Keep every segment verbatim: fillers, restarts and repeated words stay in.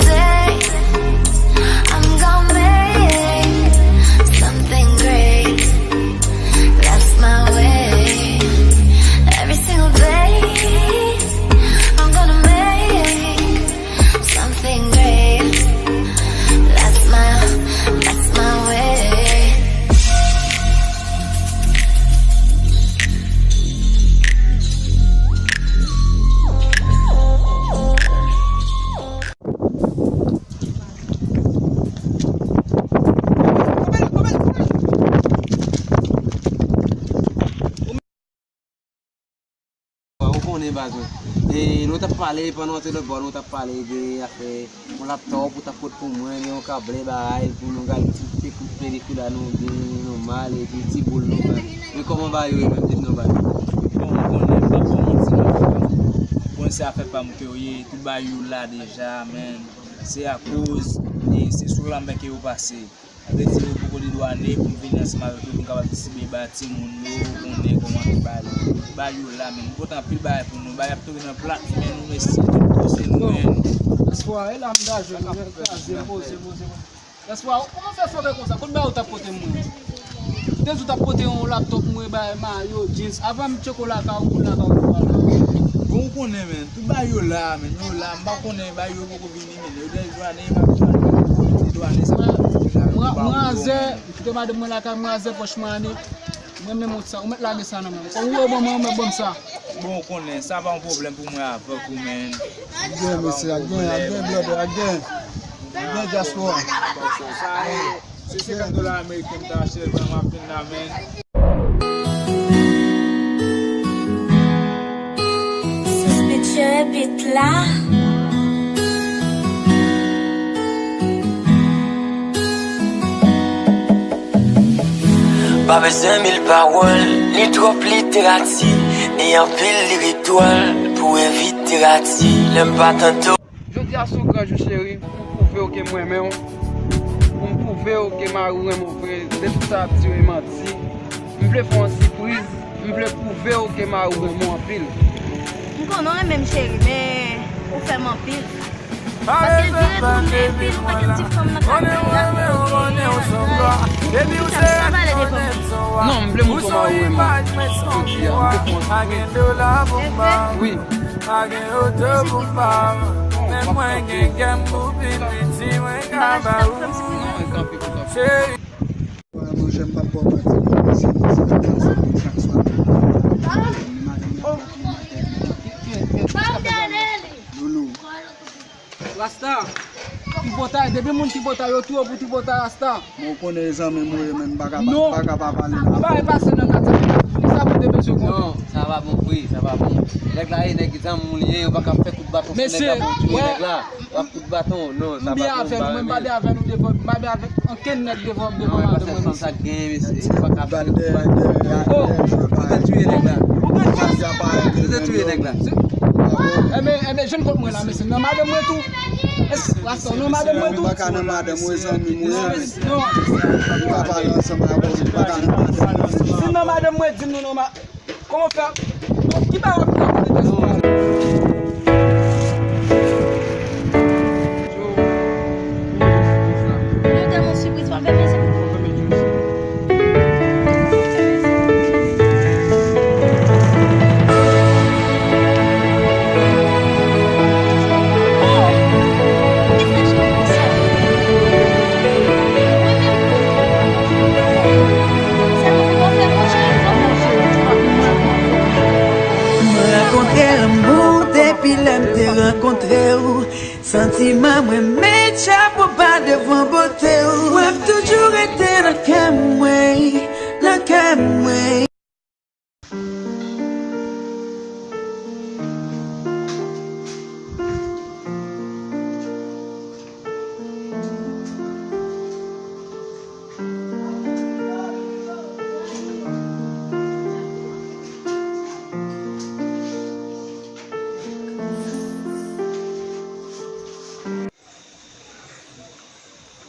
Day, I'm gonna make something great. That's my way. Every single day, I'm gonna make something great. That's my, that's my way. Ou konnen baz mwen. E nou t ap pale, pandan w te lòt bò, nou t ap pale de afè yon laptòp ou t ap pote pou mwen, de yon kablè bagay, pou nou gade ti, ti kout pede kou la nou gen nòmal, epi ti boul nou fè. Men kòman bagay yo ye menm, di m non baz. Bon, ou konnen, m p ap ba w manti non. Ou konnen se afè pa m ke yo ye, tout bagay yo la deja, men se akoz, e se sou lanmè ke yo pase. Sa vle di yo poko dedwane pou m vini ansanm avèk yo pou m kapab distribiye ba timoun yo, konnen kòman ki ba yo. Ba yo la, men nou pote anpil bagay pou nou. Bagay ap tonbe nan plat, men nou mesye, tout koze nou, men. Espwa, e la m ta jwenn, nou kraze, poze, poze, poze. Espwa, kòman fè fòkè konsa? Kot bagay ou t ap pote mwen? Te di w t ap pote yon laptòp mwen, bay mayo, jeans. Avan m tcheke w lakay ou, kounye a ka ou pa la. Bon, ou konnen, men. Tout bagay yo la, men. Yo la, m pa konnen, bagay yo poko vini. Mwen, mwen, mwen azè, m kite madanm mwen lakay, mwen azè pòch mwen ane. Mwen menm ou sa, ou mèt lage sa nan men m. Kòm ou wè w ban mwen, ou mèt ban m sa. Bon, ou konnen, sa pa yon pwoblèm pou mwen avèk ou, men. Ak gen, mesye, ak gen, ak gen, blòdè, ak gen. Ak gen dyaspora. Sa e, se senkant dola ameriken m ta achte l, mwen m ap vin la, men. Suspicious beat la. Pa bezwen mil pawòl, ni twòp literati, ni anpil lirik dwòl pou evite rati. Lè m pa tande w. Jodi a se yon gran jou, cheri, pou m pwouve w ke m renmen w, pou m pwouve w ke mari w renmen w vre, de tout sa w ap di yo e manti. M vle fè w yon sipriz, m vle pwouve w ke mari w renmen w anpil. M konnen w renmen m, cheri, men ou fè m anpil. Paske l vin retounen, epi nou pa gen ti fanm nan kay mwen, l ap fè yo gen, l ap fè yo gen, l ap fè yo gen, sa pale devan m. Non, m vle montre w mari w renmen m. Jodi a, m te pran swen. Wi. Pa gen oto pou m ba w, men mwen gen kè m pou pi piti mwen ka ba ou. Mwen, monchè, m p ap ba w manti, mwen, se konsa, se konsa, chak swa. Loulou. Rasta, tripotay, depi moun tripotay, yo tou yo pou tripotay, Rasta. Bon, ou konnen zanmi m ou ye, men m pa ka pa, pa ka pa pale. Anba e pase nan kat sa. Sa pou te mesye konn. Non, sa pa bon vre, sa pa bon. Nèg la e nèg zanmi w li ye, yo pa ka fè kout baton sou nèg la pou touye nèg la. W ap kout baton, non, sa pa bon. M byen avè nou, mwen m pa byen avè nou devan, m pa byen avè ankenn nèg devan, devan madanm mwen. Non, e pa sèl fanm sa k genyen, mesye, yo pa ka fè kout baton. Oh, yo te touye nèg la. Yo te touye nèg la. Enben, enben, jwenn kont mwen la, mesye. Nan madanm mwen tou. Rasta, nan madanm mwen tou. M pa ka nan madanm mwen, zanmi mwen. Non, non. M pa pale ansanm avè w, m pa ka nan madanm mwen. Si nan madanm mwen, di m non, non, ma-, kòman fè? Ki bagay w ap rakonte tèt ou? Nou te yon sipriz, pa fè mizè. Mwen rakonte lanmou depi lè m te rankontre w. Santiman mwen met chapo ba devan bote w. W ap toujou rete nan kè mwen, nan kè mwen.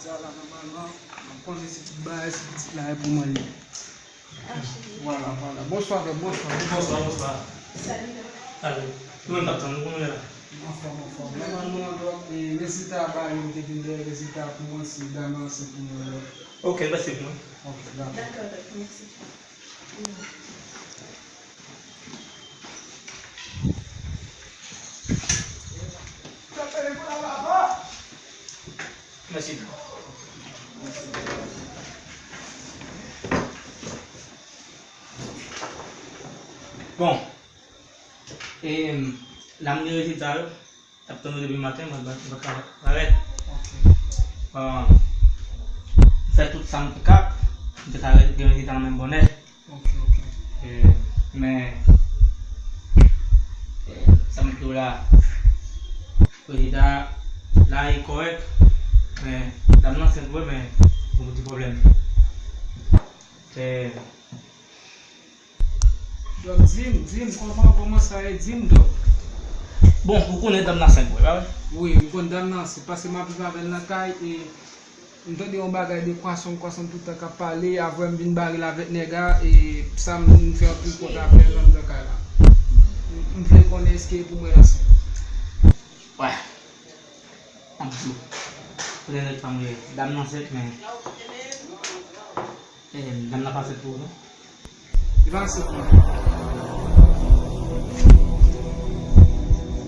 Sa la, nòmalman, m konnen se tout bagay, se pitit la, e pou mwen li ye. Vwala, vwala. Bonswa, frè, bonswa. Bonswa, bonswa. Salut. Alò, nou menm n ap tann ou, kòman w ye la? Anfòm, anfòm. Nòmalman, dòk, e, rezilta a ba yo, m te vin dèyè rezilta a pou mwen, si dam nan ansent pou mwen, dòk. Ok, mèsi pou mwen. Ok, dakò. Dakò, dòk, mèsi. Mèsi. Bon. E, la m gen rezilta yo. T ap tann ou depi maten, mwen, mwen, mwen pa t ka parèt. Ok. Bon, m fè tout sa m te kab, m te ka gen rezilta nan men m bonè. Ok, ok. E, men, e, sa m di w la, rezilta la e kòrèk, men dam nan ansent vre, men gon ti pwoblèm. E, Dòk, di m, di m, kòman, kòman sa ye, di m, dòk. Bon, ou konnen dam nan ansent vre, pa vre? Wi, m konn dam nan ansent, paske m ap viv avè l nan kay, e m tande yon bagay de kwason, kwason tout tan k ap pale, avè m vin bare l avèk nèg a, e sa m, m fè anpil kont avè l anndan kay la. M, m vle konnen èske e pou mwen l ansent. Wè. M ap di w. Kote nèg pa m ye? Dam nan ansent, men, e, dam nan pa ansent pou ou, non? Li pa ansent pou mwen.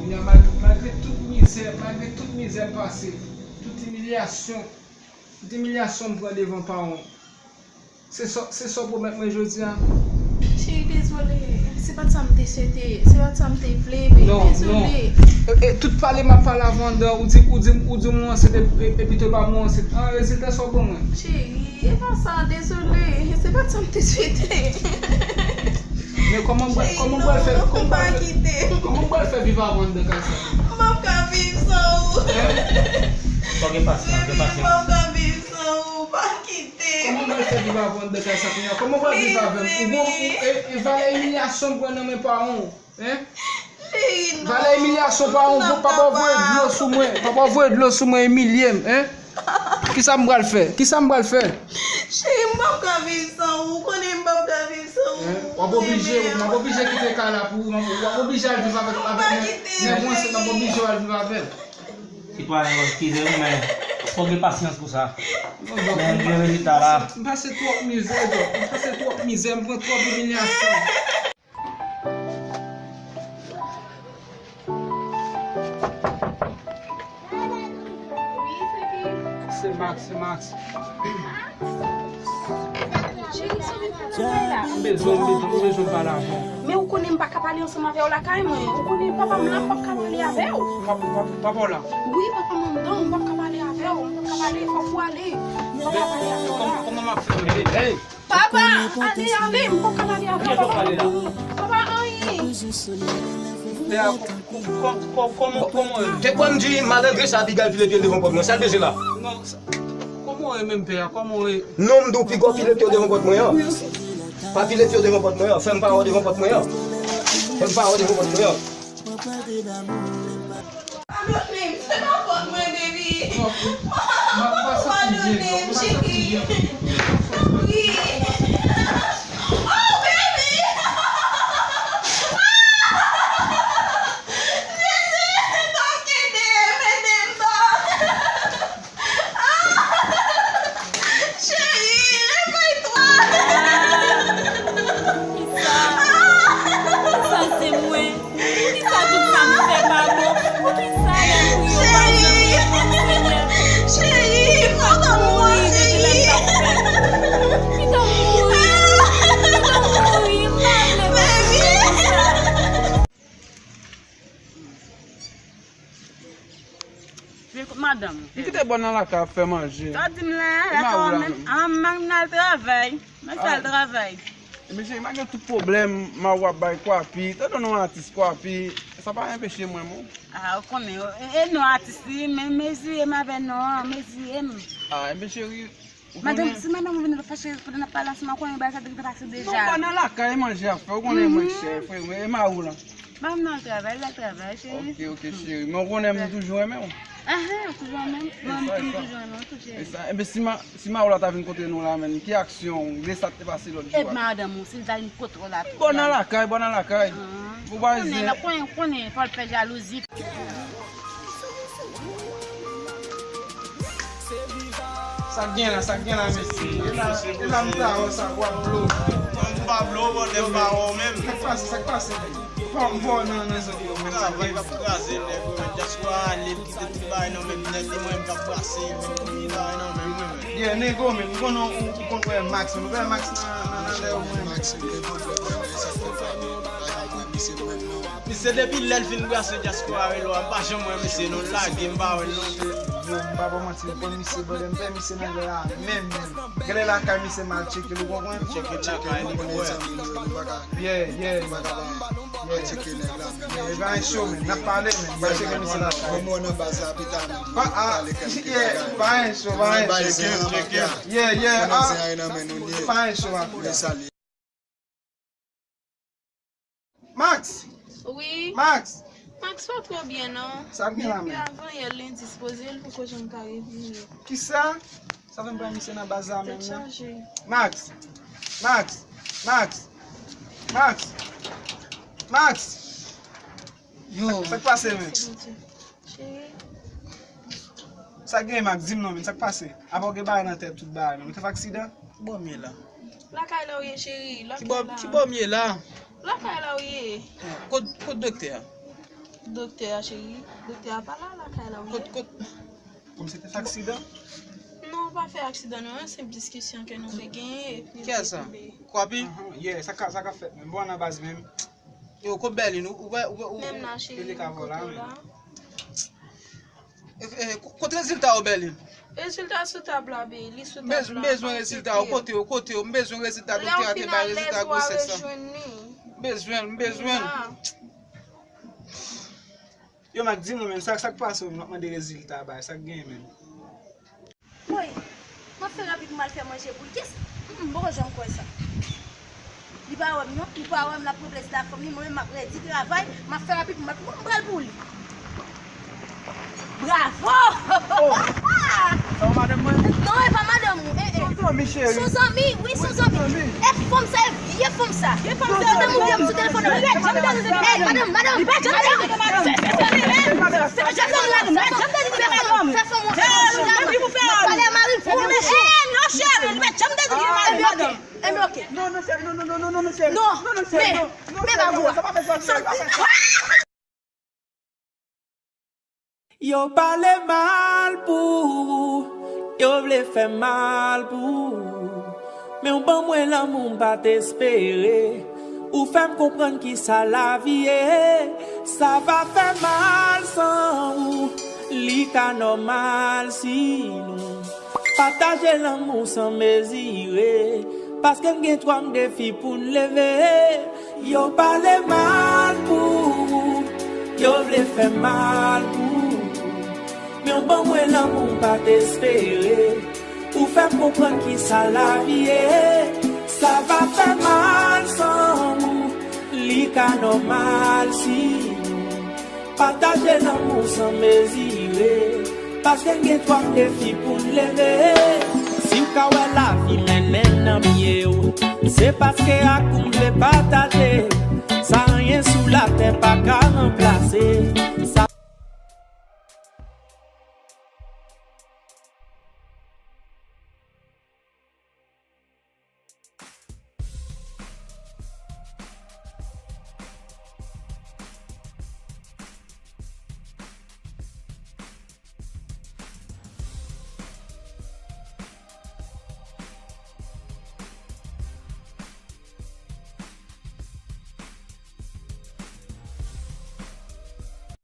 Kounye a, mal-, malgre tout mizè, malgre tout mizè m pase, tout imilyasyon, tout imilyasyon m pran devan paran w, Se sa, se sa w pwomèt mwen jodi a? Cheri, dezole. Se pa t sa m te swete. Se pa t sa m te vle, baby. Non, non. Dezole. E, e, tout pale m ap pale avè w anndan, ou di, ou di, ou di m ou ansent, e, e, epi tou pa m ou ansent. An, rezilta sa w ban mwen? Cheri, e pa sa, dezole. Se pa t sa m te swete. Men kòman m pral, kòman m pral fè, kòman m pral fè, kòman m pral fè viv avè w anndan kay sa? M p ap ka viv san ou. Fò gen pasyans, gen pasyans. M p ap ka viv san ou. Pa kite. Kòman m pral fè viv avè w anndan kay sa kounye a? Kòman w pral viv avè m? Ou bon, ou, e, e valè imilyasyon m pran nan men paran w, en? Cheri, non. Valè imilyasyon paran w, papa voye dlo sou mwen, papa voye dlo sou mwen, imilye m, en? Kisa m pral fè? Kisa m pral fè? Cheri, m p ap ka viv san ou, ou konnen m p ap ka viv san ou. En? W ap oblije, m ap oblije kite kay la pou ou, w ap oblije al viv avèk, avèk nèg, nèg ou ansent, m ap oblije al viv avè l. Sitwayen yo, eskize m, men fò gen pasyans pou sa. Men gen rezilta la. M pase twòp mizè, dòk. M pase twòp mizè, m pran twòp imilyasyon. Se Max, se Max. Cheri, sa w vin fè nan kay la? M bezwen, m bezwen, m bezwen pale avè w. Men ou konnen m pa ka pale ansanm avè w lakay mwen. Ou konnen papa m la, m p ap ka pale avè w. Papa, papa, papa w la? Wi, papa m anndan, m p ap ka pale avè w. M p ap ka pale, fòk ou ale. Fòk w pale avè w la. Kòman, kòman m ap fè? Hey! Papa, ale, ale, m p ap ka pale avè w. Papa, anyen. Kòman, kòman, kòman w ye? Te kwè m di malandren sa Abigail pile pye l devan pòt mwen. Sa l bezwen la? Non, sa, kòman w ye menm pè a? Kòman w ye? Non, m di w piga w pile pye w devan pòt mwen an. Pa pile pye w devan pòt mwen an. Fè m pa wè w devan pòt mwen an. Fè m pa wè w devan pòt mwen an. Padone m, se pa fòt mwen, baby. Padone m, cheri. Tanpri. Oh, baby! Jezi, dòk, ede m, ede m, dòk. Cheri, leve twa. Poukisa? Poukisa se mwen? Poukisa tout sa m fè pa bon? Poukisa lè m priye w pa janm reponn, Senyè? Cheri, m pa mouri depi lè m t ap fè. Kite m mouri. Kite m mouri. M pa vle mouri konsa. Vin kote madanm ou. M kite bòn nan lakay ap fè manje. Sa w di m la, a manman m nan al travay. Mwen sa al travay. Ebyen cheri, malgre tout pwoblèm, Mawou ap bay kwapi, tande w nan yon atis kwapi, sa pa enpeche mwen, non. A, ou konnen, e, e non atis li, men mezire m avè non an, mezire m. A, ebyen cheri, ou konnen. Madanm, si madanm ou vin fache pandan n ap pale ansanm, ou konnen bagay sa te gentan pase deja. Non, m pa nan lakay, manje ap fè, ou konnen mwen chèf, e, e Mawou lan. Manman nan al travay, l al travay, cheri. Ok, ok, cheri. Men w konnen m toujou renmen w. Ahan, ou toujou renmen m. Mwen menm tou, m toujou renmen w tou, cheri. E sa, enben, si ma, si Maola ta vin kote nou la, menm, ki aksyon w, de sa k te pase lòt jou a? E madanm ou, si l ta vin kote w la tou. Bò nan lakay, bò nan lakay. Ou pa konnen, konnen, konnen, fò l fè jalouzi. Sa k gen la, sa k gen la, mesye? E la, e la m ta wè sa, w ap blo. Mwen m pa blo, bòdè, m pa wè w menm. Sa k pase, sa k pase? Fò m vò nan, nan zòn yo, men sa. Travay p ap kraze nèg yo, men dyaspora ale, m kite tout bagay nan men nèg yo, mwen m p ap brase, men tout bagay nan men mwen, men. Yeah, nego, men, m konnen ou, ou konn wè Max, men ou wè Max nan, nan, nan lè yo mwen. Max, men konn wè mwen, men sa fè pa, men bagay mwen, misye mwen, non. Misye depi lè l fin brase dyaspora rele w a, m pa janm wè misye non, l lage m pa wè l non. Yo, m pa ba w manti, m konn misye, brother, m pè misye nan lè a, menm, menm. Genlè lakay misye m al tcheke l, ou konprann? Tcheke l lakay li, m wè. Yeah, yeah. Yeah. E pa yon show, men, n ap pale, men, m al tcheke misye lakay. Mwen nan baz la pita, men. Ah, ah, yeah, pa yon show, pa yon show. Tcheke l, tcheke l. Yeah, yeah, ah, pa yon show, ah. Max! Wi. Max! Max pa twò byen non. Sa k gen la menm? Depi avanyè l endispoze, l poko janm ka revini. Kisa? Sa fè m pa misye nan baz la menm non. Tèt chaje. Max! Max! Max! Max! Max! Yo. Sa k pase menm? Cheri. Sa k gen, Max? Di m non, men sa k pase? Apa w gen bagay nan tèt, tout bagay, men ou te fè aksidan? Bò m ye la. Lakay la w ye, cheri, lakay la. Ki bò, ki bò m ye la? Lakay la w ye. Kot, kot doktè a? Doktè a, cheri, doktè a pa la, lakay la w ye. Kot, kot? Kòmsi te fè aksidan? Non, w pa fè aksidan, non, yon senp diskisyon ke nou te genyen, epi l te tonbe. Kiyès sa? Kwapi? Ahan, yeah, sa ka, sa ka fèt, men bon, nan baz menm. Yo, kot Berlin, ou, ou, ou, ou, menm nan cheri, kote w la? E, e, ko-, kot rezilta yo, Berlin? Rezilta sou tab la, be, li sou tab la. M bezwen rezilta yo, kote yo, kote yo, m bezwen rezilta doktè a te bay, rezilta gwosès la. M bezwen l, m bezwen l. Yo, Max, di mwen menm, sa, sa k pase w, m ap mande rezilta, bay, sa k genyen menm? Woy, m ap fè rapid pou m al fè manje pou l. Kiyès? Mm, mm, m poko janm kwè sa. Li pa wè m non, li pa wè m, l ap pran plezi ak fanm li, mwen menm m ap redi travay, m ap fè rapid pou m al, m pral pou li. Bravo! Oh! Sa w madanm mwen? Non, e pa madanm ou, eh, eh. Se yon zanmi, cheri. Se yon zanmi, wi, se yon zanmi. E fanm sa, e vye fanm sa. Vye fanm sa. Madanm ou byen sou telefòn nan. Hey, madanm, madanm. Fè fanm ou, fè fanm ou, fè fanm ou. Pale a mari m, fè l manje. Eh, non, cheri, li pa janm te di li mari madanm. Eh, men ok. Non, non, cheri, non, non, cheri. Non, non, non, cheri, men, non, non, men cheri, non, non, sa pa fè sa, cheri, pa fè sa. Yo pale mal pou ou, yo vle fè mal pou ou. Men w ban mwen lanmou m pa t espere. Ou fè m konprann kisa lavi ye. Sa va fè mal san ou, li ka nòmal si nou pataje lanmou san mezire. Paske n gen twa, m gen fi pou n leve. Yo pale mal pou ou, yo vle fè mal pou ou. Men w ban mwen lanmou m pa t espere. Ou fè m konprann kisa lavi ye. Sa va fè mal san ou, li ka nòmal si nou pataje lanmou san mezire. Paske n gen twa, m gen fi pou n leve. Si w ka wè lavi mennen nan pye w, se paske ak ou m vle pataje. Sa anyen sou latè pa ka ranplase.